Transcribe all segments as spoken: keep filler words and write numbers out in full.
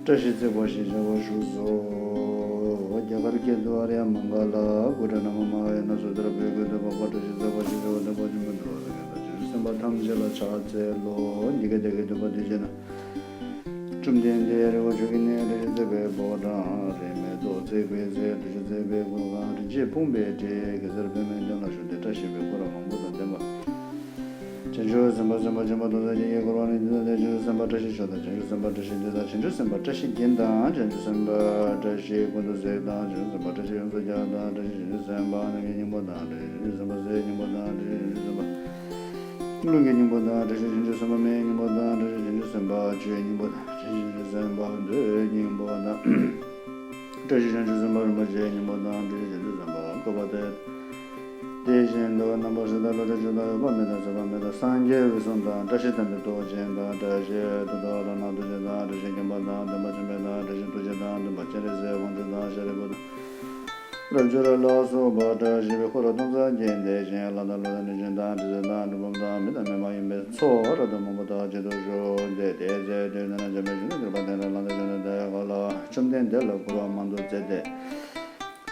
བཀྲ་ཤིས་བརྩེགས་པ་ཞེས་བྱ་བ་བཞུགས་སོ། རྒྱ་གར་སྐད་དུ། ཨཱརྱ་མངྒ་ལ། གུ་ཊ་ན་མ་མ་ཧཱ་ཡ་ན་སུ་ཏྲ་བོད་སྐད་དུ། འཕགས་པ་བཀྲ་ཤིས་བརྩེགས་པ་ཞེས་བྱ་བ་འདན་མ་ཆེན་པོས་འདུལ་བ་ལ་ངེས་དང་བྱང་ཆུབ་སེམས་དཔའ་ཐམས་ཅད་ལ་ཕྱག་འཚལ་ལོ། འདི་སྐད་བདག་གིས་ཐོས་པ་དེ་བཞིན་དུ། བཅོམ་ལྡན་འདས་རི་བོ་ཆོས་ཀྱི་གནས། བཀྲ་ཤིས་བརྩེགས་པའི་ཕོ་བྲང་། རིས་མེད་རྡོ་བརྩེགས་པའི་རྩེ། བཀྲ་ཤིས་བརྩེགས་པའི་གུར་ཁང་། རིན་ཆེན་ཕུང་པོའི་སྤྲིན། གེ་སར་པདྨའི་གདན་ལ་བཞུགས་ཏེ། བཀྲ་ཤིས་པའི་འཁོར་མང་པོ་དང་ལྡན་པ། བྱང་ཆུབ་སེམས་དཔའ་སེམས་དཔའ་ཆེན་པོ་སྟོང་ཕྲག་བརྒྱད་ཀྱིས་བསྐོར་བ་ནི། འདི་ལྟ་སྟེ། བྱང་ཆུབ་སེམས་དཔའ་བཀྲ་ཤིས་ཤོག་དང་། བྱང་ཆུབ་སེམས་དཔའ་བཀྲ་ཤིས་འདི་དག། བྱང་ཆུབ་སེམས་དཔའ་བཀྲ་ཤིས་བརྒྱད་དང་། བྱང་ཆུབ་སེམས་དཔའ་བཀྲ་ཤིས་ཀུན་ཏུ་གཟིགས་དང་། བྱང་ཆུབ་སེམས་དཔའ་བཀྲ་ཤིས་ཡོངས་སུ་རྒྱགས་དང་། བཀྲ་ཤིས་བྱང་ཆུབ་སེམས་དཔའ་སྣང་གི་སྙིང་པོ་དང་། བཀྲ་ཤིས་བྱང་ཆུབ་སེམས་དཔའ་སའི་སྙིང་པོ་དང་། བཀྲ་ཤིས་བྱང་ཆུབ་སེམས་དཔའ་རླུང་གི་སྙིང་པོ་དང་། བཀྲ་ཤིས་བྱང་ཆུབ་སེམས་དཔའ་མེའི་སྙིང་པོ་དང་། བཀྲ་ཤིས་བྱང་ཆུབ་སེམས་དཔའ་ཆུའི་སྙིང་པོ་དང་། བཀྲ་ཤིས་བྱང་ཆུབ་སེམས་དཔའ་མདོའི་སྙིང་པོ་དང་། བཀྲ་ཤིས་བྱང་ཆུབ་སེམས་དཔའ་རིན་པོ་ཆེའི་སྙིང་པོ་དང་། བཀྲ་ཤིས་བྱང་ཆུབ་སེམས་དཔའ་བསྐལ་པ་དེ། དེ་བཞིན་དུ་རྣམ་པར་སྲེག་དང་བློ་གྲོས་ཆོས་དང་འོད་དཔག་མེད་དང་ཟད་པ་མེད་དང་སངས་རྒྱས་འོད་སྲུང་དང་། བཀྲ་ཤིས་དམ་པའི་ཏོག་ཅན་དང་། བཀྲ་ཤིས་ཐུབ་ཐོབ་ལྷ་སྣ་ཚོགས་ཅན་དང་། བཀྲ་ཤིས་མཁྱེན་པ་དང་། སྟོན་པ་ཆེན་པོ་དང་། བཀྲ་ཤིས་ཐུགས་རྗེ་དང་། སྟོན་པ་སྤྱན་རས་གཟིགས། དབང་ཕྱུག་དང་། ཤཱ་རིའི་བུ་དང་། རབ་འབྱོར་ལ་སོགས་པ། བཀྲ་ཤིས་པའི་འཁོར་སྟོང་རྩ་བརྒྱད་འདས་ཤིང་། ལྷ་དང་ཀླུ་དང་གནོད་སྦྱིན་དང་། དྲི་ཟའི་དང་། གྲུལ་བུམ་དང་། མི་དང་མི་མ་ཡིན་པའི་ཚོགས་རབ་ཏུ་མང་པོ་དག་བྱེད་དུ་བཞུགས་ཏེ། དེའི་ཚེ་དུས་ནམ་ལ་འཇམ་དཔལ་གཞོན་ནུར་གྱུར་པ་དེ་ལ་ལམ་དུ་བྱོན་ནས། དེ་ཁ་ལ་བཅོམ་ལྡན་འདས་ལ་བསྐོར་བ་མང་དུ་མཛད་དེ།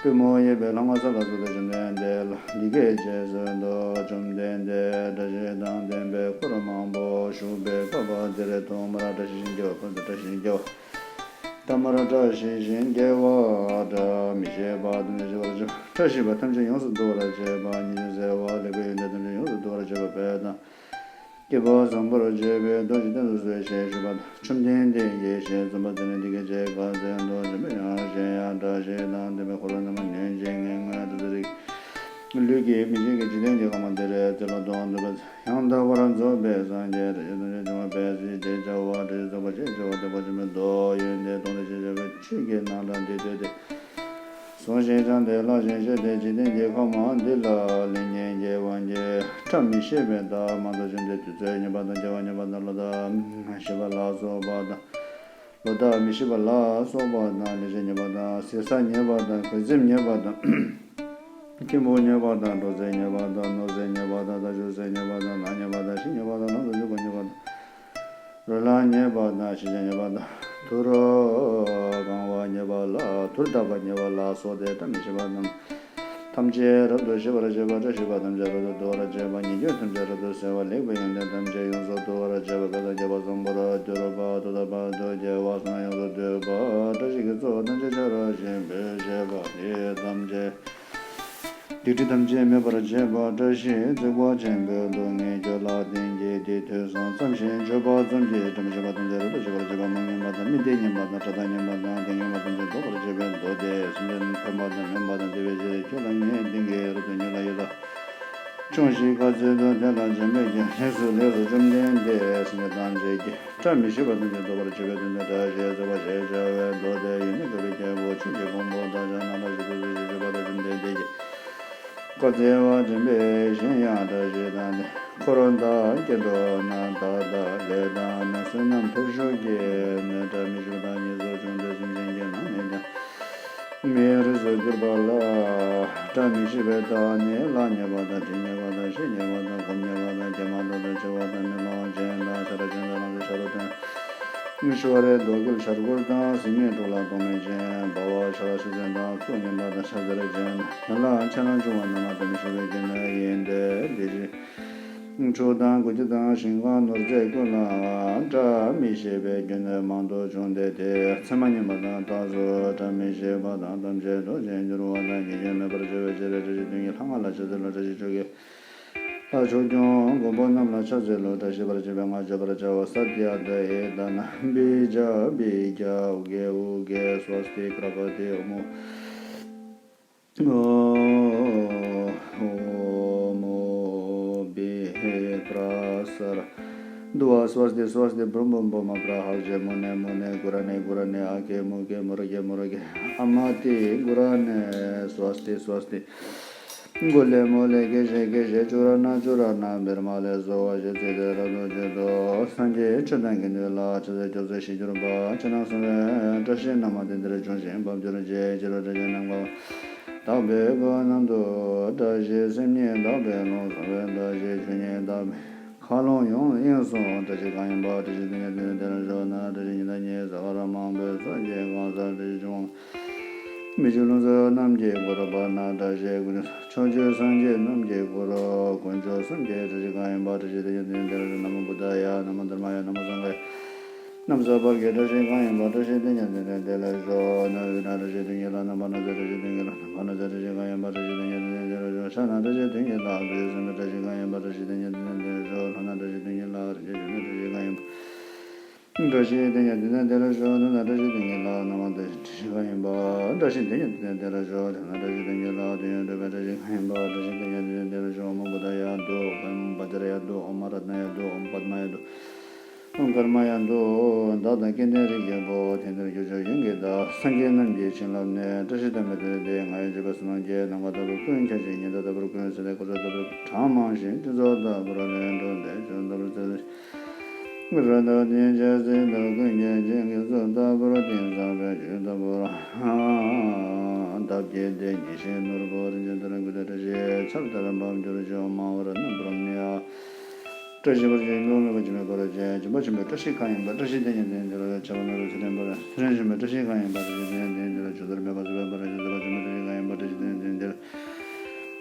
པུས་མོ་གཡས་པས་ལྷ་ང་ས་ལ་སོགས་པའི་བཅོམ་ལྡན་འདས་ལ་འདི་སྐད་ཅེས་གསོལ་ཏོ། བཅོམ་ལྡན་འདས། བཀྲ་ཤིས་དང་ལྡན་པའི་འཁོར་མང་པོ་བཞུགས་པའི་བསྐལ་པ་འདིར་ཐོག་མར་བཀྲ་ཤིས་ཤིང་རྒྱས་པ་ཕུལ་ཏོ། བཀྲ་ཤིས་ཤིང་རྒྱས་པ། ཐ་མར་བཀྲ་ཤིས་ཤིང་རྒྱས་པ། བཀྲ་མི་ཤིས་པ་ཐམས་ཅད་ཞི་བར་བྱེད་པ། བཀྲ་ཤིས་པ་ཐམས་ཅད་ཡོངས་སུ་འདུ་བར་བྱེད་པ། ཉེས་སྐྱོན་སེལ་བ། ལེགས་པའི་ཡོན་ཏན་ཐམས་ཅད་ཡོངས་སུ་འདུ་བར་བྱེད་པ། བས་དང་། སྐྱེས་བུ་བཟང་པོར་བྱེད་པའི་མདོ་ཞིག་བསྟན་དུ་གསོལ་ཞེས་ཞུས་པ་དང་། བཅོམ་ལྡན་འདས་ཀྱིས་ཞལ་གསུངས་པ་དེ་ནི་འདི་སྐད་ཅེས་བཀའ་སྩལ་ཏོ། འཇམ་དཔལ་དབྱངས་གཞན་ཡང་བཀྲ་ཤིས་དང་ལྡན་པའི་འཁོར་རྣམས་ཉོན་ཅིག་ངས་སྔོན་དུ་ཟེར། ལུས་ཀྱི་མི་ཤེས་ཀྱི་འཇིག་རྟེན་གྱི་ཁམས་འདིར་ཚེ་ལོ་དོན་དུ་བས་ཡང་དག་པར་རྫོགས་པའི་སངས་རྒྱས་བཀྲ་ཤིས་ཐམས་ཅད་འབྱུང་བ་སྦས་ཟིན་ཅེས་བྱ་བ། བཀྲ་ཤིས་རྫོགས་པ་ཞེས་བྱ་བ་སྟོན་པ་ཆེན་པོའི་མདོ་ཡོན་ཏན་སྟོང་ལྡན་ཞེས་བྱ་བའི་ཆོས་ཀྱི་རྣམ་གྲངས་འདི་ཐོས་ཏེ། གཟུང་ཞིང་བཅངས་ཏེ་བརླག་ཅིང་གཞིལ་ཏེ། འཇིག་རྟེན་གྱི་ཁམས་འདི་ལ་ལེགས་ཉེས་ཀྱི་དབང་གིས་བཀྲ་མི་ཤིས་པའི་བདག་མང་དུ་བྱུང་སྟེ། དུས་ཚོད་ཉེས་པ་དང་། སྐྱེ་བ་ཉེས་པ་དང་། ལོ་ཟླ་མི་ཤེས་པ་ལ་སོགས་པ་དང་། ལོ་ཟླ་མི་ཤེས་པ་ལ་སོགས་པ་དང་། ལེགས་ཆ་ཉེས་པ་དང་། ཟད་ས་ཉེས་པ་དང་། གོད་འཛེམ་ཉེས་པ་དང་། སྐྱིད་པོ་ཉེས་པ་དང་། འགྲོ་ཚད་ཉེས་པ་དང་། ནོར་ཚད་ཉེས་པ་དང་། ད་ཞུགས་ཚད་ཉེས་པ་དང་། ན་ཉེས་པ་དང་། ཤི་ཉེས་པ་དང་། ལམ་དུ་འཇུག་པ་ཉེས་པ་དང་། རོ་ལངས་ཉེས་པ་དང་། ཤེས་བྱ་ཉེས་པ་དང་། དུར་གང་བ་ཉེས་པ་ལ། དུར་བཏགས་པ་ཉེས་པ་ལ་སོགས་ཏེ་བཀྲ་མི་ཤིས་པ་རྣམས་ཐམས་ཅད་རབ་ཏུ་ཞི་བར་བྱེད་པ། བཀྲ་ཤིས་པ་ཐམས་ཅད་རབ་ཏུ་འདུ་བར་བྱེད་པ། ཉེས་སྐྱོན་ཐམས་ཅད་རབ་ཏུ་སེལ་བ། ལེགས་པའི་ཡོན་ཏན་ཐམས་ཅད་ཡོངས་སུ་འདུ་བར་བྱེད་པ། བས་དང་། སྐྱེས་པ་བཟང་པོར་གྱུར་པ། ཐོག་མཐའ་བར་དུ་སྐྱེ་བ་བཟང་ཡོངས་སུ་སྡུད་པ། བཀྲ་ཤིས་ཀྱི་ཚོགས་ཐམས་ཅད་ཆར་བཞིན་འབེབས་བྱེད་པ། དེ་ཐམས་ཅད་སྡིག་སྒྲིབ་ཐམས་ཅད་མེད་པར་བྱེད་པ། བཀྲ་ཤིས་བརྩེགས་པ་ཆེན་པོའི་མདོ་ངེས་ཁྱོད་ལ་བསྟན་གྱི། དེ་ཐོས་བསམ་བསམ་ཞིང་བརྗོད་པ་ཙམ་གྱིས་བཀྲ་མི་ཤིས་པ་ཐམས་ཅད་རབ་ཏུ་ཞི་བར་བྱེད་པ། མ་ངེས་པ་དང་། མི་བདེ་ཉམས་པ་དང་། བཀྲག་མདངས་ཉམས་པ་དང་། བདེ་ངན་པ་ཐམས་ཅད་བཟློག་པར་བྱེད་པའི་མདོ་སྡེ་སེམས་ཅན་ཕན་པ་དང་ཕན་པ་དང་བདེ་བའི་ཕྱིར། ཁྱོད་ལ་ངས་བསྟན་གྱི། རབ་ཏུ་ཉོན་ལ་ཡིད་ལ་ཆུང་ཞིང་དཀའ་ཚེགས་དང་། དེ་ལ་འཇམ་དཔལ་གྱིས་ལེགས་སོ་ལེགས་སོ། བཅོམ་ལྡན་འདས། སེམས་ཅན་ཐམས་ཅད་ཀྱི་བཀྲ་མི་ཤིས་པ་ཐམས་ཅད་བཟློག་པར་བྱེད་པའི་དོན་དུ་བཀྲ་ཤིས་བརྩེགས་པ་ཞེས་བྱ་བའི་མདོ་སྡེ་ཡོན་ཏན་དཀར་པོའི་རྒྱལ་པོ་ཆོས་ཀྱི་ཕུང་པོ་དག་ཀྱང་རྣམ་པར་ཞིབ་ཏུ་གཟིགས་ཤིང་ཞུས་པ་དང་། བཅོམ་ལྡན་འདས་ཀྱིས་བཀའ་སྩལ་པ། འཇམ་དཔལ་གཞན་ཡང་བཀྲ་ཤིས་དང་ལྡན་འཁོར་དང་སྐྱེ་འགྲོ་རྣམས། བདག་དང་ལས་དང་རྣམ་སྨིན་རྣམས་འཕེལ་ཤོག་གི། ནད་བཀྲ་མི་ཤིས་པ་དང་ཉེས་སུ་བྱུང་སྟེ། སེམས་ཅན་གྱི་རྣམ་སྨིན་ཀྱང་མི་རིགས་སུ་གྱུར་པ་ལ། བཀྲ་མི་ཤིས་པའི་བདག་ནི་ལྷ་ཉེས་པ་དང་། གྲི་ཉེས་པ་དང་། ཤི་ཉེས་པ་དང་། སྒོམ་ཉེས་པ་དང་། གྱེས་མ་ཐག་ཏུ་འཆི་བ་དང་། མེ་ལོང་ཅན་དང་། ཤ་ཁྲག་ཅན་དང་། ལང་ཚོའི་ཤ་རོགས་དང་། ཤུ་བ་རའི་རྡོ་སྐྱེས་ཤར་སྒོར་དང་། གཟི་མིག་དྲུག་ལ་གདོང་མེད་ཅན། ལྦ་བ་ཤ་ཁྲག་ཤ་ཚན་དང་། གཙུག་ཉེས་པ་དང་། ཤ་ཟེར་ཅན། དེ་ལ་ཆད་ལྷག་འབྱུང་བ་རྣམས་ལ་བཀྲ་མི་ཤིས་པའི་རྒྱུ་ནོར་ཡིན་ཏེ། འདི་ཕྱིར་ཕྱུགས་དང་དགུ་བརྒྱ་དང་ཞིང་ཁམས་ནོར་རྫས་ཀུན་ལའང་བཀྲ་མི་ཤིས་པའི་རྒྱུ་ནོར་མང་དུ་བྱུང་སྟེ། དེ་ཚེ་མ་ཉམས་པ་དང་། རྟགས་སུ་བཀྲ་མི་ཤིས་པ་དང་། ཐམས་ཅད་རྫོགས་ཤིང་འགྱུར་བ་དང་། ཉེས་སྐྱོན་མེད་པར་བྱ་བའི་ཕྱིར། བཀྲ་ཤིས་དོན་གྱི་ལྷ་ང་ལ་ཕྱག་འཚལ་ལོ། བཀྲ་ཤིས་ཆོས་ཀྱི་ལྷ་ཕྱོགས་སྐྱོང་མགོན་པོ་རྣམས་ལ་ཕྱག་འཚལ་ལོ། བཀྲ་ཤིས་པར་བྱེད་པའི་སྔགས་བརྗོད་པར་བྱའོ། ས་ཏྱ་ད་ཨེ་ད་ན་བི་ཛ་བི་ཛ་ཨུ་ཀེ་ཨུ་ཀེ་སྭ་སྟི་ཀྲ་པ་ཏི་ཨོ་མོ། ཨོ་མོ་བི་ཧེ་པྲ་སར་དུ་བ་སྭ་སྟི་སྭ་སྟི། བྷྲཱུྃ་བྷྲཱུྃ་བྷྲཱུྃ་མ་པྲ་ཧ་ཛེ་མུ་ནེ་མུ་ནེ་གུ་ར་ནེ་གུ་ར་ནེ་ཨ་ཀེ་མུ་ཀེ་མུ་ར་ཀེ་མུ་ར་ཀེ་ཨ་མ་ཏི་གུ་ར་ནེ་སྭ་སྟི་སྭ་སྟི། གུ་ལེ་མུ་ལེ་ཀེ་ཤེ་ཀེ་ཤེ་ཅུ་ར་ན་ཅུ་ར་ན་བེར་མ་ལེ་སྭཱ་ཧཱ་ཞེས་ཚིག་དེ་རབ་ཏུ་བརྗོད་དོ། སངས་རྒྱས་ཆོས་དང་དགེ་འདུན་ལ་ཕྱག་འཚལ་སྐྱབས་སུ་མཆི་གྱུར་པ། ཕྱི་ནང་གསང་བའི་བཀྲ་ཤིས་རྣམས་དེང་འདིར་འབྱུང་ཞིང་འབབ་གྱུར་ཅིག་ཕྱི་རོལ་བཀྲ་ཤིས་ནམ་མཁའ་དག་པའི་སྒོ་ནང་དུ་བཀྲ་ཤིས་སེམས་ཉིད་དག་པའི་ཀློང་། གསང་བའི་བཀྲ་ཤིས་ཆོས་ཉིད་དག་པའི་ མཁའ་ཀློང་ཡོངས་ལ་དབྱིངས་སུ་བཀྲ་ཤིས་གང་ཡིན་པ། བཀྲ་ཤིས་དེ་ཉིད་དེ་ནས་དེ་ལ་ཞོག་ན། བཀྲ་ཤིས་ཉི་ཟླ་ཉི་ཟླ་ག་ར་མང་པོའི་ཚོགས་ཀྱིས་གང་སར་བཀྲ་ཤིས་འབྱུང་བ། མི་བསྐྱོད་རླུང་རྩ་རྣམས་ཀྱིས་བསྐོར་བ་ན། བཀྲ་ཤིས་ཀུན་ཕྱོགས་བཅུའི་སངས་རྒྱས་རྣམས་ཀྱིས་བསྐོར། དཀོན་མཆོག་གསུམ་གྱི་བཀྲ་ཤིས་གང་ཡིན་པ། བཀྲ་ཤིས་དེ་ཉིད་དེ་ནས་དེ་ལ་ཞོག་ན། ན་མོ་བུདྡྷ་ཡ། ན་མོ་དྷརྨ་ཡ། ན་མོ་སངྒྷ་ཡ། ན་མོ་སྭ་བྷཱ་ཀྱ། བཀྲ་ཤིས་གང་ཡིན་པ། བཀྲ་ཤིས་དེ་ཉིད་དེ་ནས་དེ་ལ་ཞོག་ན། བི་ན་བཀྲ་ཤིས་དོན་གཉིས་ལ། ན་བ་ན་ཚ་བཀྲ་ཤིས་དོན་གཉིས་ལ། ན་བ་ན་ཚ་བཀྲ་ཤིས་གང་ཡིན་པ། བཀྲ་ཤིས་དེ་ཉིད་དེ་ནས་དེ་ལ་ཞོག་ཤ་ན་བཀྲ་ཤིས་དོན་གཉིས་ལ། བུ་ཡ་སེམས་བཀྲ་ཤིས་གང་ཡིན་པ། བཀྲ་ཤིས་དེ་ཉིད་དེ་ནས་དེ་ལ་ཞོག་ལྷོ་ན་བཀྲ་ཤིས་དོན་གཉིས་ལ། རིན་ཆེན་ཞུ་ན་བཀྲ་ཤིས་གང་ཡིན་པ། བཀྲ་ཤིས་དེ་ཉིད་དེ་ནས་དེ་ལ་ཞོག་ནུབ་ན་བཀྲ་ཤིས་དོན་གཉིས་ལ། ནམ་མཁའ་ལྟ་བཞིན་བཀྲ་ཤིས་གང་ཡིན་པ། བཀྲ་ཤིས་དེ་ཉིད་དེ་ནས་དེ་ལ་ཞོག་དེ་ན་བཀྲ་ཤིས་དོན་གཉིས་ལ། དོན་ཡོད་གྲུབ་པའི་བཀྲ་ཤིས་གང་ཡིན་པ། བཀྲ་ཤིས་དེ་ཉིད་དེ་ནས་དེ་ལ་ཞོག་ཨོཾ་བུདྡྷ་ཡ་འདུག་ཨོཾ་བཛྲ་ཡ་འདུག་ཨོཾ་རཏྣ་ཡ་འདུག་ཨོཾ་པདྨ་ཡ་འདུག་ཨོཾ་ཀརྨ་ཡ་འདུག་བདག་དང་སྐལ་ལྡན་རིགས་ཀྱི་བུ། དེང་འདིར་གྱུར་ཅིག་ཡོན་གྱི་བདག་སངས་རྒྱས་རྣམས་ཀྱི་བྱིན་རླབས་ནས། བཀྲ་ཤིས་དམ་པའི་དོན་འདི་ང་ཡིས་བརྗོད་པར་སྨོན་གྱིས། ནམ་མཁའ་ལྟ་བུར་ཀུན་ཁྱབ་ཅིང་། ཉི་ཟླ་ལྟ་བུར་ཀུན་གསལ་ཏེ། སྐུ་ཚེ་ལྟ་བུར་གྲངས་མང་ཞིང་། སྤྱི་ཚོགས་ལྟ་བུར་ལྷུན་གྲུབ་སྟེ། ཆོས་ལྟ་བུར་སྩོལ་ཏེ། རབ་ཏུ་བརྟན་ཅིང་གཟི་ལྟར་ཀུན་མཁྱེན་ཅིང་། དཀྱིལ་འཁོར་ལྟ་བུར་གཏིང་ཟབ་པའི། ཆོས་ལྟ་བུར་ཐབས་མཁས་ཏེ། ཉེར་ཞིང་ནོར་བུ་རིན་ཆེན་ལྟར་བཀོད་དེ། བཀྲ་ཤིས་ཆར་ལྟར་འབབ་གྱུར་ཅིག་མང་བར་རྣམ་པར་གནས། བཀྲ་ཤིས་པར་བྱེད་ཀྱི་དངོས་མེད་པ། འཆི་མེད་པར་བྱེད་འཆི་བ་ཆེན་པོའི་བཀྲ་ཤིས་གང་ཡིན་པ། བཀྲ་ཤིས་དེ་ཉིད་དེ་ནས་དེ་ལ་ཞོག་ཆར་པ་ནོར་བུ་ཚེ་རིང་བར་ཚེ་རིང་ཞུ་མེད་བཀྲ་ཤིས་གང་ཡིན་པ། བཀྲ་ཤིས་དེ་ཉིད་དེ་ནས་དེ་ལ་ཞོག་ཚེ་རབས་མེད་པ་ཚེ་འཕེལ་བར་ཞོག་ཚེ་རབས་ཆེན་པོའི་བཀྲ་ཤིས་གང་ཡིན་པ། བཀྲ་ཤིས་དེ་ཉིད་དེ་ནས་དེ་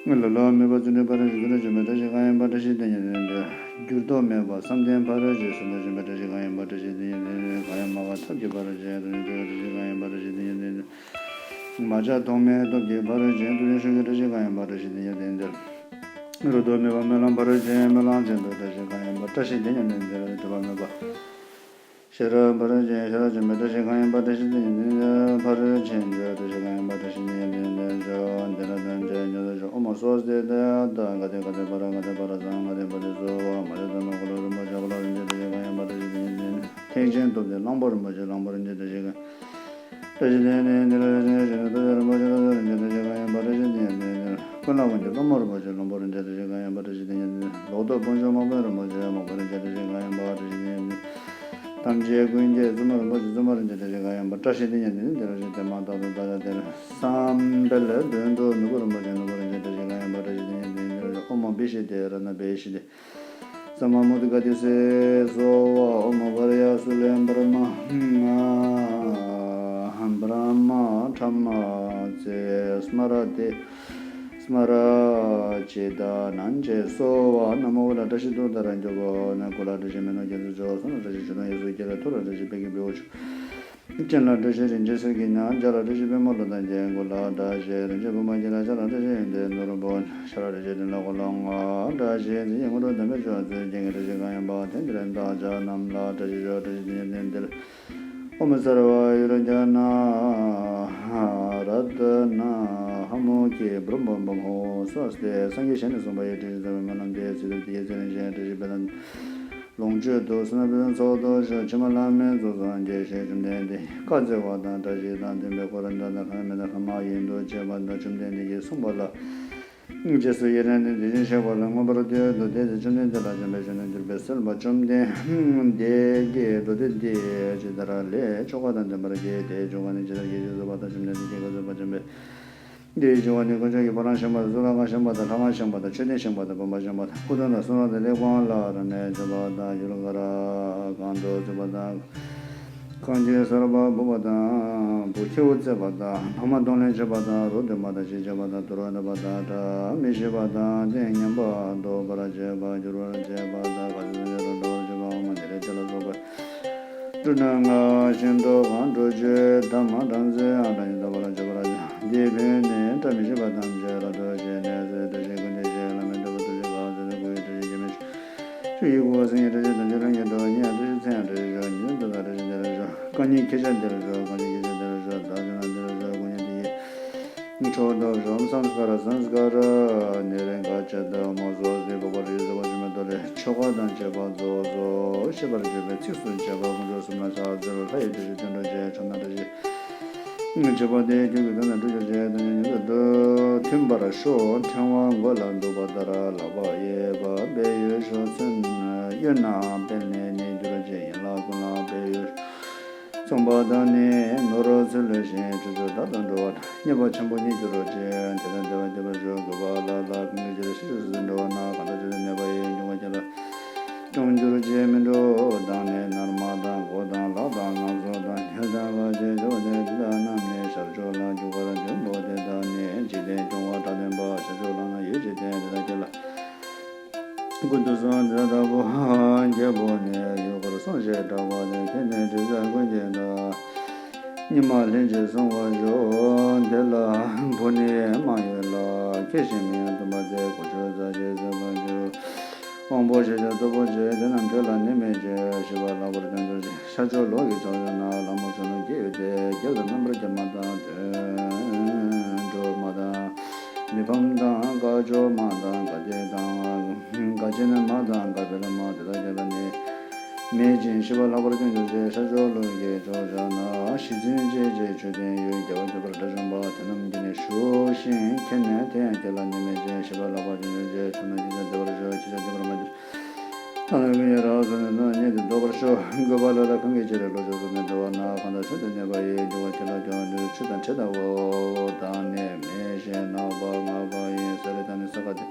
ལ། ལོ་ལོ་མེད་པ་བརྩོན་འགྲུས་འཕེལ་རིང་ཞུ་ཚེ་རབས་ཆེན་པོའི་བཀྲ་ཤིས་གང་ཡིན་པ། བཀྲ་ཤིས་དེ་ཉིད་དེ་ནས་དེ་ལ། འགྱུར་ལྡོག་མེད་པ་བསམ་གཏན་ཕ་རོལ་ཕྱིན། བསམ་གཏན་ཕ་རོལ་ཕྱིན་པའི་བཀྲ་ཤིས་གང་ཡིན་པ། བཀྲ་ཤིས་དེ་ཉིད་དེ་ནས་དེ་ལ། གང་ཡང་མ་འགགས་ཐབས་ཀྱི་ཕ་རོལ་ཕྱིན། ཐུགས་རྗེ་ཆེན་པོའི་བཀྲ་ཤིས་གང་ཡིན་པ། བཀྲ་ཤིས་དེ་ཉིད་དེ་ནས་དེ་ལ། མ་ཆགས་ཐོགས་མེད་སྟོབས་ཀྱི་ཕ་རོལ་ཕྱིན། ཐུགས་རྗེ་ཆེན་པོའི་བཀྲ་ཤིས་གང་ཡིན་པ། བཀྲ་ཤིས་དེ་ཉིད་དེ་ནས་དེ་ལ། རོ་ཏོག་མེད་པ་སྨོན་ལམ་ཕ་རོལ་ཕྱིན། སྨོན་ལམ་ཆེན་པོའི་བཀྲ་ཤིས་གང་ཡིན་པ། བཀྲ་ཤིས་དེ་ཉིད་དེ་ནས་དེ་ལ། སྒྲིབ་པ་མེད་པ། ཤེས་རབ་ཕ་རོལ་ཕྱིན། ཤེས་རབ་ཆེན་པོའི་བཀྲ་ཤིས་གང་ཡིན་པ། བཀྲ་ཤིས་དེ་ཉིད་དེ་ནས་ཕ་རོལ་ཕྱིན་པའི་བཀྲ་ཤིས་གང་ཡིན་པ། བཀྲ་ཤིས་དེ་ཉིད་དེ་ནས་དེ་ལ། ཨོཾ་སྭ་སྟི་ཏདྱ་ཐཱ། ག་ཏེ་ག་ཏེ་པཱ་ར་ག་ཏེ་པཱ་ར་སཾ། ག་ཏེ་པཱ་ཏེ་སྭཱ་ཧཱ། མ་ཆགས་ཐོགས་མེད་འཁོར་ལོ་རིན་པོ་ཆེ། འཁོར་ལོ་རིན་ཆེན་བཀྲ་ཤིས་གང་ཡིན་པ། བཀྲ་ཤིས་དེ་ཉིད་དེ་ནས། ཐེག་ཆེན་སྟོབས་ལྡན་གླང་པོ་རིན་པོ་ཆེ། གླང་པོ་རིན་ཆེན་བཀྲ་ཤིས་གང་། བཀྲ་ཤིས་དེ་ཉིད་དེ་ནས་དེ་ལ། ཐེག་ཆེན་སྟོབས་ལྡན་རིན་པོ་ཆེ། རིན་ཆེན་བཀྲ་ཤིས་གང་ཡིན་པ། བཀྲ་ཤིས་དེ་ཉིད་དེ་ནས། ཀུན་ལ་དབང་གྱུར་ཀླུ་མོ་རིན་པོ་ཆེ། ཀླུ་མོ་རིན་ཆེན་བཀྲ་ཤིས་གང་ཡིན་པ། བཀྲ་ཤིས་དེ་ཉིད་དེ་ནས། ལོག་རྟོག་ཕུང་ཆུང་དམག་དཔོན་རིན་པོ་ཆེ། དམག་དཔོན་རིན་ཆེན་བཀྲ་ཤིས་གང་ཡིན་པ། བཀྲ་ཤིས་དེ་ཉིད་དེ་ནས། ཐམས་ཅད་ཀུན་གྱི་བཙུན་མོ་རིན་པོ་ཆེ། བཙུན་མོ་རིན་ཆེན་བཀྲ་ཤིས་གང་ཡིན་པ། བཀྲ་ཤིས་དེ་ཉིད་དེ་ནས་དེ་ལ། ཞེས་དེ་མ་ཐག་ཏུ་བདག་ཀྱང་དེར་སོང་། དཔལ་ལྡན་དུ་ནོར་བུ་རིན་པོ་ཆེ། ནོར་བུ་རིན་ཆེན་བཀྲ་ཤིས་གང་ཡིན་པ། བཀྲ་ཤིས་དེ་ཉིད་དེ་ནས་དེ་ལ། ཨོཾ་བི་ཤི་ཏེ་རཏྣ་བི་ཤི་ཏེ། ས་མ་མུདྒ་ཏེ་སྭཱ་ཧཱ། ཨོཾ་བྷཱརྱ་སུ་ལེནྡྲ་མ་བྷྲ་མ་ཥ་མ་ཙེ་སྨ་ར་ཏེ། སྨ་ར་ཅི་ཏ་ནཱ་ཙེ་སྭཱ་ཧཱ། ན་མོ། དབུ་ལ་བཀྲ་ཤིས་གདུགས་དཀར་གྱོན་པོ། སྐུ་ལ་བཀྲ་ཤིས་མེ་ཏོག་རྒྱན་ཆ་བྱོ། གཟུགས་ལ་བཀྲ་ཤིས་ཆུ་སྣ་གཡས་སུ་འཁྱིལ། ཐུགས་ལ་བཀྲ་ཤིས་དཔལ་གྱི་བེའུ་བྱོ། སྤྱན་ལ་བཀྲ་ཤིས་རིན་ཆེན་གསེར་གྱི་ཉ། ལྗགས་ལ་བཀྲ་ཤིས་པདྨ་ལོ་ཏ་ཅན། མགུལ་ལ་བཀྲ་ཤིས་རིན་ཆེན་བུམ་པ་འཁྱིལ། ལྕེ་ལ་བཀྲ་ཤིས་ཡོན་ཏན་ནོར་བུ། ཕྱག་ལ་བཀྲ་ཤིས་ཕྲིན་ལས་འཁོར་ལོ་ལྔ། བཀྲ་ཤིས་རྫས་ཡོན་དངོས་གྲུབ་དམ་པའི་མཆོག་སྩོལ། རྒྱན་གྱི་བཀྲ་ཤིས་གང་ཡིན་པ། དེང་འདིར་བདག་ཅག་རྣམས་ལ་བཀྲ་ཤིས་ཤོག། བཀྲ་ཤིས་དེ་ཉིད་དེ་ནས་དེ་ལ། ཨོཾ་སརྦ་ཡུར་ཛྙཱ་ན་རཏྣ་ཧ་མུ་ཁྱི་བྷྲཱུ་མ་བྷཱུ་ཧོ་སྭ་སྟི། སངས་རྒྱས་ཞལ་ནས་གསུངས་པ་ཡི། བཀྲ་ཤིས་རྫོགས་པའི་སྨོན་ལམ་འདི། ཚེ་འདིར་བདེ་སྐྱིད་ཚེ་རིང་ཞིང་། བཀྲ་ཤིས་དཔལ་ལྡན་ལོངས་སྤྱོད་དུ། བསོད་ནམས་འཕེལ་ཚུལ་ཚོགས་རྫོགས་ཤོག། ཕྱི་མ་ལྷ་མིའི་ཚོགས་སངས་རྒྱས་ཤིང་། བཅོམ་ལྡན་འདས་ཀྱིས་བཀའ་སྩལ་བ་དང་། བཀྲ་ཤིས་དང་ལྡན་པའི་འཁོར་དང་། ལྷ་མིན་ལྷ་མ་ཡིན་དུ་བཅས་པ་དང་། བཅོམ་ལྡན་འདས་ཀྱིས་གསུངས་པ་ལ། རྗེས་སུ་ཡི་རང་ནས་དེ་བཞིན་གཤེགས་པ་ལ་མངོན་པར་བསྟོད་དོ། དེ་ཚེ་བཅོམ་ལྡན་འདས་ལ་བྱོན་པའི་ཞིང་དུ་གྱུར་པའི་སྲིད་པ་བཅོམ་ལྡན་འདས་ཀྱིས་མདོ་སྡེ་འདི་ཇི་ལྟར་ལས་ཆོ་ག་དང་ལྡན་པར་བགྱི། དེའི་ཆོ་ག་ནི་ཇི་ལྟར་བགྱི་ཞེས་གསུངས་པ་དང་། བཅོམ་ལྡན་འདས་ཀྱིས་བཀའ་སྩལ་པ། བཅོམ་པས་འདིའི་ཆོ་ག་ནི་དཀོན་མཆོག་གི་ཕོ་བྲང་བཞེངས་པ་དང་། གཙུག་ལག་ཁང་བཞེངས་པ་དང་། ལྷ་ཁང་བཞེངས་པ་དང་། མཆོད་རྟེན་བཞེངས་པ་དང་། བུམ་པ་བཞེངས་པ་དང་། སྐུ་གདུང་དང་གསུང་རབ་དང་གླེགས་བམ་ལ་རབ་གནས་བྱེད་པ་དང་། ཡུལ་ག་ར་གང་དུ་བརྩིགས་པ་དང་། ཁང་ཆེན་གསར་པ་སྦུབ་པ་དང་། བུ་ཁྱེའུ་བཙས་པ་དང་། ཕ་མ་གདོང་ལེན་བྱེད་པ་དང་། རོ་འདོན་པ་དང་། གཞས་བྱེད་པ་དང་། དུར་བ་འདོན་པ་དང་། སྒྲ་མི་ཤེས་པ་དང་། ཏིང་ངན་པ་བཟློག་པར་བྱེད་པ། བསྒྱུར་བར་བྱེད་པ་དང་། ག་ས་ག་ནས་འགྲོ་བར་བྱེད་པ། ཨོཾ་ཨ་ཏི་རེ་ཏི་ལ་སོགས་པ། འབྲུ་སྣ་ལྔ་ཤིང་ཏོག་གང་དྲུག་ཅུ་དྷརྨ་སྦྲང་རྩི་ཨ་ཏ་ཉི་ད་པ་ལ་བྱེད་པར་བྱ། འདིས་ཕུལ་ནས་བཀྲ་མི་ཤིས་པ་ཐམས་ཅད་རབ་ཏུ་བྱིན་ནས་སུ་ཡི་བཀྲ་ཤིས་ཀུན་ཏུ་ཞི། བླ་མེད་གྲུབ་པ་ཐུགས་རྗེ་གང་ཟག་ནི། སྐུ་ཡི་བཀྲ་ཤིས་རྒྱུན་མི་འཆད། ཆོས་ཀྱི་སྐུ་སངས་རྒྱས་བཀྲ་ཤིས་དོན་ཆེན་ལྷུན་གྱིས་གྲུབ། མི་ཡི་བཀྲ་ཤིས་མཚན་ཡང་བཀྲ་ཤིས་ཤོག། ཉི་མའི་འདོད་པ་བཀྲ་ཤིས་འདི་ལ་ཤོག། རྐང་གཉིས་ཁྱེད་ཅག་འདི་ལ་ཤོག། རྐང་གཉིས་ཁྱེད་ཅག་འདི་ལ་ཤོག། བདག་ཅག་རྣམས་འདི་ལ་ཤོག། སྐུ་ཉིད་འདི་ཡིས་མཆོག་ཏུ་ཤོག། སཾསྐཱ་ར་སཾསྐཱ་ར་ནི་རེ་ག་ཅ་ཏ་མོ་སྭ་སྟི། འཕགས་པ་རིགས་བཟང་པོ་ཆེན་པོའི་མདོ་ལས། ཆོ་ག་དང་བཅས་པ་རྫོགས་སོ། བཤད་པར་བྱ་བའི་ཚིགས་སུ་བཅད་པ། དཀོན་མཆོག་གསུམ་ལ་ཕྱག་འཚལ་ལོ། ལྷ་ཡི་བཀྲ་ཤིས་དོན་གྲུབ་ཅེས། ཕྱག་ན་བཀྲ་ཤིས་བྱེད་པ་སྟེ། རྒྱུད་ཀྱི་དོན་དང་འགྲུབ་གྱུར་ཅིག། དོན་ཡོད་ཉིད་དུ་མཐུན་པར་ཤོག། ཕྲེང་བ་མགོ་ལ་འདུག་པ་ལྟར། ལག་པ་གཡས་པ་སྦས་ཡུལ་ཤོག། མཚོན་གཡོན་ན་པཎྜི་ཏ་གྱུར་ཅིག། ཡན་ལག་ཀུན་ལ་སྦས་ཡུལ་ཤོག། མཚུངས་པ་དང་ནི་ནོར་ཚུལ་ལེགས་ཤིང་། ཕྱོགས་བཅུར་བདག་དང་འགྲོ་བ་དང་། མཉེས་པ་ཆེན་པོ་ཉིད་གྱུར་ཅིག། དད་དང་བདེ་བ་སྐྱེ་བར་ཤོག། གུས་པ་ལ་ལ་ཀུན་གྱི་རྗེས་ལ། ཕྱི་ཕྱོགས་སུ་འགྲོ་བ་ན། གང་དག་ཕྱོགས་བཅུའི་ནད་པ་ཡི། འབྱུང་བ་ཀུན་ལ། སྐྱོང་གྱུར་ཅིག། མི་འགྲོ་དང་ནི་ནར་མ་དང་། མགོ་དང་ལག་དང་ནག་ཚོ་དང་། ཉལ་དང་ལ་ཅིག་འགྱོ་སྟེ། དེ་དག་རྣམས་ནི་ཤར་ཕྱོགས་ལ་རྒྱུ་སྐར་ལྡོམ་པོ་དེ་དག་ནི། འཇིག་རྟེན་སྐྱོང་བ་དྲག་ལྡན་པ། ཤར་ཕྱོགས་ལ་ནི་ཡུལ་འཇིག་རྟེན་དེ་དག་ཀྱེ་ལ་ཀུན་ཏུ་སོང་། དེ་དག་བདག་པོ་རྒྱལ་པོ་ནི། ཡུལ་འཁོར་སོང་ཞེས་གྲགས་པ་ནི། དེ་ནི་དྲི་ཟ་ཀུན་གྱི་བདག་ཉི་མ་ལྷན་ཅིག་སོང་བར་ཤོག། དེ་ལ་བུ་ནི་མ་ཡོད་ལ། ཁྱེད་བཞིན་མིང་ཡང་མཐུན་པ་དེ། དགུ་བཅུ་རྩ་གཅིག་ཟད་པར་འགྱུར། དབང་པོ་ཤེས་བྱ་སྟུག་པོ་ཆེ། དེ་རྣམས་དེ་ལ་ནི་མེད་ཅིང་། ཤི་བ་ལྷག་པར་སྐྱོང་གྱུར་ཅིག། ཤར་ཕྱོགས་ལོགས་ཀྱི་ཕྱོགས་བཞི་ན། ལྷ་མོ་གཞོན་ནུ་སྐྱེ་ཡོད་དེ། བརྒྱ་དང་རྣམ་པར་རྒྱལ་མ་དང་། དོན་གྲུབ་མ་དང་། མི་ཕམ་དང་། སྐ་ཅོག་མ་དང་། སྒ་སྐྱེགས་དང་། སྒ་ཆེན་མ་དང་། སྒ་བེ་ལ་མ། དེ་དག་ཀྱེ་ལ་ནི་མེད་ཅིང་། ཤི་བ་ལྷག་པར་སྐྱོང་གྱུར་ཅིག། ཤར་ཕྱོགས་ལོགས་ཀྱི་ཕྱོགས་བཞི་ན། ཞི་འཛིན་ཅེས་བྱའི་མཆོད་རྟེན་ཡོད། རྒྱལ་བ་ཁྱད་པར་དགྲ་བཅོམ་པ། དེ་རྣམས་ཀྱིས་ནི་བཞུགས་ཤིང་ཁྱེར་ནས། དེ་ཡང་ཁྱེད་ལ་ནི་མེད་ཅིང་། ཤི་བ་ལྷག་པར་སྐྱོང་གྱུར་ཅིག། ཕྱོགས་ན་ཁྱེད་ཅག་བདེ་བར་ཤོག། ཁྱེད་ཅག་བདེ་བར་མ་གྱུར། ལྷ་རྣམས་ཀུན་གྱིས་རབ་བཟུང་ནས། ཉིད་དུ་བཟློག་པར་ཤོག། བཀོད་པ་ལ་ལ་གང་གི་ཕྱིར། བློ་ཆོས་སུ་ནི་འགྲོ་བ་ན། གང་དག་ཆོས་དེ་གནས་པ་ཡི། རྒྱུ་བ་ཁྱེད་ལ་སྐྱོང་བ་ནི། ཆུ་དང་དྲི་དང་འོ་དང་ནི། མེ་ཤེལ་ནག་པ་ལྔ་པ་ཡི། ས་རི་དང་ནི་ས་ག་དེ་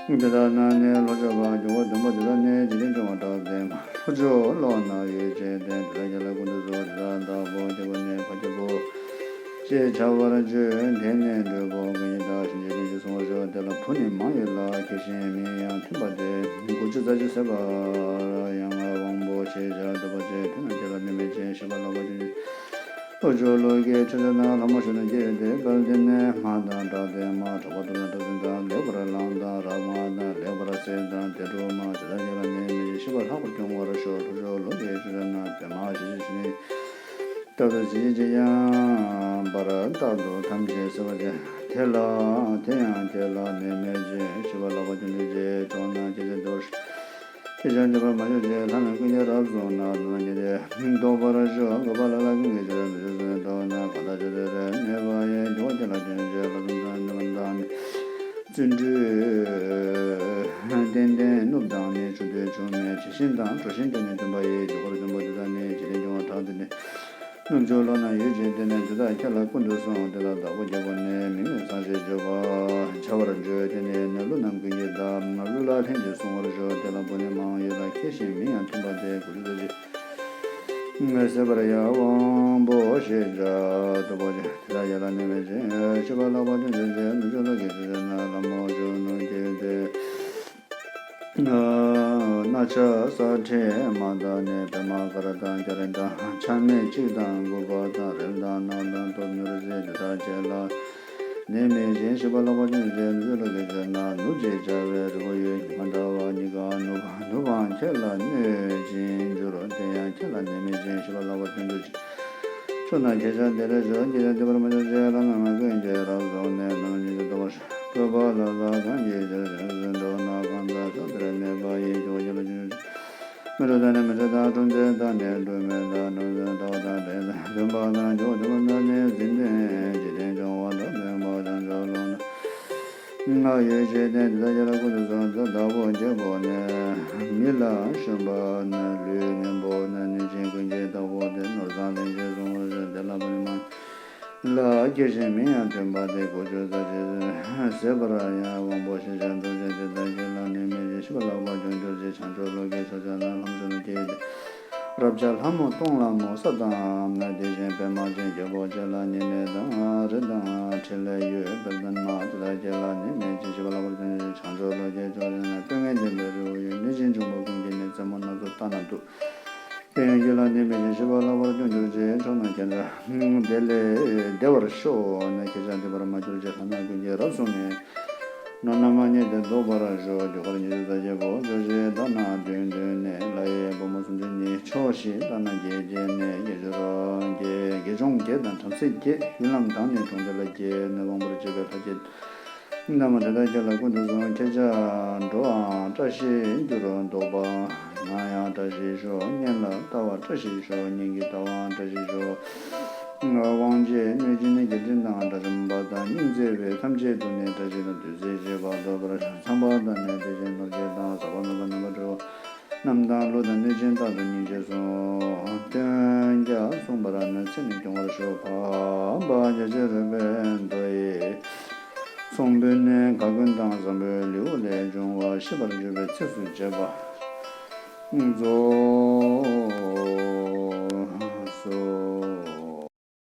དེ་དག་ན་ནི་ལྷོ་ཕྱོགས་པ། རྒྱུ་བ་ལྡོམ་པོ་དེ་དག་ནི། འཇིག་རྟེན་སྐྱོང་བ་དྲག་ལྡན་པ། ལྷོ་ཕྱོགས་ལོགས་ན་ཡུལ་འཇིག་རྟེན་དེ་དག་ཀྱེ་ལ་ཀུན་ཏུ་སོང་། དེ་དག་བདག་པོ་རྒྱལ་པོ་ནི། ཕ་རྒྱལ་པོ་ཞེས་བྱ་བར་བརྗོད། དེ་ནི་འགྲོ་ཀུན་གྱི་བདག་ཞིང་བཅུ་ལྷན་ཅིག་སོང་བར་ཤོག། དེ་ལ་བུ་ནི་མ་ཡོད་ལ། ཁྱེད་བཞིན་མིང་ཡང་མཐུན་པ་དེ། དགུ་བཅུ་རྩ་གཅིག་ཟད་པར་ཡང་། དབང་པོ་ཤེས་བྱ་སྟུག་པོ་ཆེ། དེ་རྣམས་ཁྱེད་ལ་ནི་མེད་ཅིང་། ཤི་བ་ལྷག་པར་སྐྱོང་གྱུར་ཅིག། ལྷོ་ཕྱོགས་ལོགས་ཀྱི་ཕྱོགས་བཞི་ན། ལྷ་མོ་གཞོན་ནུ་སྐྱེ་ཡོད་དེ། དཔལ་ལྡན་མ་དང་གྲགས་ལྡན་མ། གྲགས་པ་དུ་མ་དང་གྲགས་ལྡན་དང་། ལེགས་པར་བླངས་དང་རབ་མངའ་དང་། ལེགས་པར་སྲས་དང་དེ་སྒྲུབ་མ། དེ་དག་ཁྱེད་ལ་ནི་མེད་ཅིང་། ཤི་བ་ལྷག་པར་སྐྱོང་བར་ཤོག། ལྷོ་ཕྱོགས་ལོགས་ཀྱི་ཕྱོགས་བཞི་ན། པདྨ་ཞལ་བཞི་བཞི་ནི། རྟག་ཏུ་གཟི་བརྗིད་ཅན། ཡངས་པར་རྟག་ཏུ་ཐམས་ཅད་གསལ་བ་སྟེ། དེ་ལ་དེ་ཡང་ཁྱེད་ལ་ནི་མེད་ཅིང་། ཤི་བ་ལྷག་པར་སྐྱོང་གྱུར་ཅིག། ཕྱོགས་ན་ཁྱེད་ཅག་བདེ་བར་ཤོག། ཁྱེད་ཅག་བདེ་བར་མ་གྱུར་ཅིག། ལྷ་རྣམས་ཀུན་གྱིས་རབ་བཟུང་ན། དེ་དག་ཉིད་དུ་བཟློག་པར་ཤོག། བཀོད་པ་ལ་ལ་གང་གི་ཕྱིར། བློ་ཆོས་སུ་ནི་འགྲོ་བ་ན། གང་དག་ཆོས་དེ་གནས་པ་ཡི། རྒྱུ་བ་ཁྱེད་ལ་སྐྱོང་གྱུར་ཅིག། ལྷ་དང་ཉི་མ་དང་ནི། བརྩོན་འགྲུས་ཏན་ཏན་ནུབ་དང་ནི། ཆུ་འདོད་ཆུ་མེད་དྲི་ཞིམ་དང་། གྲོ་ཞིམ་དེ་ནི་མཐུན་པ་ཡི། རྒྱུ་སྐར་ལྡོམ་པོ་དེ་དག་ནི། འཇིག་རྟེན་སྐྱོང་བ་དྲག་ཏུ་ནི། ནུབ་ཕྱོགས་ལོགས་ན་ཡུལ་འཇིག་རྟེན་ནི། དེ་དག་ཁྱེད་ལ་ཀུན་ཏུ་སོང་། དེ་ལ་བདག་པོ་རྒྱལ་པོ་ནི། མིང་ནི་བཟང་ཞེས་བརྗོད་པ་བྱ་བར་བརྗོད། དེ་ནི་ནི་ཀླུ་རྣམས་ཀུན་གྱི་བདག་ཀླུ་ལ་ལྷན་ཅིག་སོང་བར་ཤོག། དེ་ལ་བུ་ནི་མང་ཡོད་ལ། ཁྱེད་བཞིན་མིང་ཡང་མཐུན་པ་དེ། དགུ་བཅུ་རྩ་གཅིག། ཟད་པར་ཡང་། དབང་པོ་ཤེས་བྱ་སྟུག་པོ་ཆེ། དེ་དག་ཁྱེད་ལ་ནི་མེད་ཅིང་། ཤི་བ་ལྷག་པར་སྐྱོང་གྱུར་ཅིག། ནུབ་ཕྱོགས་ལོགས་ཀྱི་ཕྱོགས་བཞི་ན། ལྷ་མོ་གཞོན་ནུ་སྐྱེ་ཡོད་དེ། རྣ་ཆ་སྲ་མཁྲེགས་མ་དང་ནི། པདྨ་དཀར་དང་སྐྱ་རེངས་དང་། ཆ་མེད་གཅིག་དང་དགུ་པ་དང་། རིལ་དང་ནག་དང་སྟོབས་མྱུར་ཟེར། དེ་དག་ཁྱེད་ལ་ནི་མེད་ཅིང་། ཤི་བ་ལྷག་པར་སྐྱོང་གྱུར་ཅིག། ནུབ་ཕྱོགས་ལོགས་ཀྱི་ཕྱོགས་ན། ནུབ་ཅེས་བྱ་བའི་རི་བོ་ཡོད། ཉི་མ་ཟླ་བ་གཉིས་ཀ་ནུབ། ནུབ་པའང་ཁྱེད་ལ་གནོད་ཅིང་འགྱུར། དེ་ཡང་ཁྱེད་ལ་ནི་མེད་ཅིང་། ཤི་བ་ལྷག་པར་སྐྱོང་གྱུར་ཅིག། ཕྱོགས་ན་ཁྱེད་ཅག་བདེ་ལེགས་ཤོག། ཁྱེད་ཅག་བདེ་བར་མ་གྱུར་ཅིག། ལྷ་རྣམས་ཀུན་གྱིས་རབ་བཟུང་ནས། དེ་རྣམས་ཉིད་དུ་བཟློག་པར་ཤོག། བཀོད་པ་ལ་ལ་གང་གི་ཕྱིར། བྱང་ཆུབ་སེམས་འགྲོ་ན། གང་དག་ཕྱོགས་དེར་གནས་པ་ཡི། རྒྱུ་བ་ཁྱེད་ལ་སྐྱོང་གྱུར་ཅིག། མི་འགྲོ་དང་ནི་མི་འབྲལ་དང་། འཁྲུག་འཛིང་དང་ནི་འཁྲུག་མེད་དང་། ནོར་འཛིན་ལྟ་བ་དང་འབྲེལ་ཟིན་པ་དང་། རྒྱུ་བ་ལྡོམ་པོ་དང་ནི་འཛིན་ལྡན། འཇིག་རྟེན་སྐྱོང་བ་དང་ལྡན་པ། བྱང་ཆུབ་ལོགས་ན་ང་ཡོད་ཅེས་བསྟན། དེ་དག་ཁྱེད་ལ་ཀུན་ཏུ་སོང་། བདག་པོ་རྒྱལ་པོ་ནི། མི་ལ་ཞོན་པ་ནི། ལུས་རྣོན་པོ་ནི། གནོད་སྦྱིན་ཀུན་གྱི་བདག་པོ་དེ། ནོར་བཟང་ལྷན་ཅིག་སོང་བར་ཤོག། དེ་ལ་བུ་ནི་མང་ལ། ཁྱེད་བཞིན་མིང་ཡང་མཐུན་པ་དེ། དགུ་བཅུ་རྩ་གཅིག་ཟད་པར་ཡང་། དབང་པོ་ཤེས་བྱ་སྟུག་པོ་ཆེ། དེ་དག་ཁྱེད་ལ་ནི་མེད་ཅིང་། ཤི་བ་ལྷག་པར་སྐྱོང་གྱུར་ཅིག། བྱང་ཕྱོགས་ལོགས་ཀྱི་ཕྱོགས་བཞི་ན། ལྷ་མོ་གཞོན་ནུ་སྐྱེ་ཡོད་དེ། རབ་བྱ་ལྷ་མོ་སྟོང་ལ་མོ། ས་དང་ནི་དེ་བཞིན་པདྨ་ཅན། རྒྱལ་པོ་ཁྱེད་ལ་ནི་མེད་དང་། རི་དང་ཕྲིན་ལས་ཡོད་དཔལ་ལྡན་མ། དེ་དག་ཁྱེད་ལ་ནི་མེད་ཅིང་། ཤི་བ་ལྷག་པར་སྐྱོང་གྱུར་ཅིག། བྱང་ཕྱོགས་ལོགས་ཀྱི་ཕྱོགས་བཞི་ན། ལྟས་ངན་ལྡན་པའི་རི་བོ་ཡོད། གནོད་སྦྱིན་འབྱུང་པོ་ཀུན་གྱིས་ནི། རྩེ་མོ་སྣ་ཚོགས་བལྟ་ན་སྡུག། དེ་ཡང་ཁྱེད་ལ་ནི་མེད་ཅིང་། ཤི་བ་ལྷག་པར་སྐྱོང་གྱུར་ཅིག། ཕྱོགས་ན་ཁྱེད་ཅག་བདེ་ལེགས་བདེ་བར་ཤོག། ནི་ཁྱེད་ཅག་བདེ་བར་མ་གྱུར་ཅིག། ལྷ་རྣམས་ཀུན་གྱིས་རབ་བཟུང་ནས། ནོར་རྣམས་ཉིད་དུ་བཟློག་པར་ཤོག། རྒྱུ་སྐར་ཉི་ཤུ་རྩ་བརྒྱད་པོ། ཕྱོགས་བཞི་ལྟར་ན་བདུན་བདུན་ནི། ལྷ་ཡི་བུ་མོ་སུམ་ཅུ་གཉིས། ཕྱོགས་བཞི་ལྟར་ན་བརྒྱད་བརྒྱད་ནི། ཡེ་ཤེས་རང་རྒྱལ། དགེ་སྦྱོང་བརྒྱད་དང་བྲམ་ཟེ་བརྒྱད། ཡུལ་ལམ་དང་ནི་གྲོང་རྡལ་བརྒྱད་ནི། དབང་པོར་གྱུར་པའི་ལྷ་བརྒྱད་རྣམས་དེ་དག་ཁྱེད་ལ་ཀུན་ཏུ་སོང་། ཁྱེད་ཅག་འགྲོ་བའང་བཀྲ་ཤིས་འགྱུར། ལྡོག་པའང་ཡང་བཀྲ་ཤིས་ཤོག། གཉེན་ལ་ལྟ་བ་བཀྲ་ཤིས་ཤོག། གཉེན་གྱི་ལྟ་བའང་བཀྲ་ཤིས་ཤོག། དབང་བྱེད་གནོད་སྦྱིན་ནི། རྒྱལ་ཆེན་དང་དགྲ་བཅོམ་པ་དང་། སྙིང་བརྩེ་བའི་ཐམས་ཅད་དུ་ནི། བཀྲ་ཤིས་དང་བདུད་རྩི་བཞེས་པ་རྫོགས་པར་ཚངས་པ་དང་ནི། དེ་བཞིན་ནོར་རྒྱས་དང་ཟག་པ་མེད་པ་རྣམ་པར་གྲོལ་བ་རྣམས་དང་། ཀླུ་དང་གནོད་སྦྱིན་རྟག་ཏུ་སྙིང་རྗེ་གསུམ། སྟོན་ཀྱང་མཚུངས་པར་ནི། ཚེ་ནི་སྐྱོང་བར་ཤོག། འཕགས་པ་རྒྱ་ཆེར་རོལ་པའི་མདོ་ཡི་ཚོམ་བུ་ནི། ག་ཀུན་དང་བཟང་པོའི་ལེའུ་ལས་འབྱུང་བ། ཤེས་པར་གྱུར་པའི་ཚིགས་སུ་བཅད་པ། རྫོགས།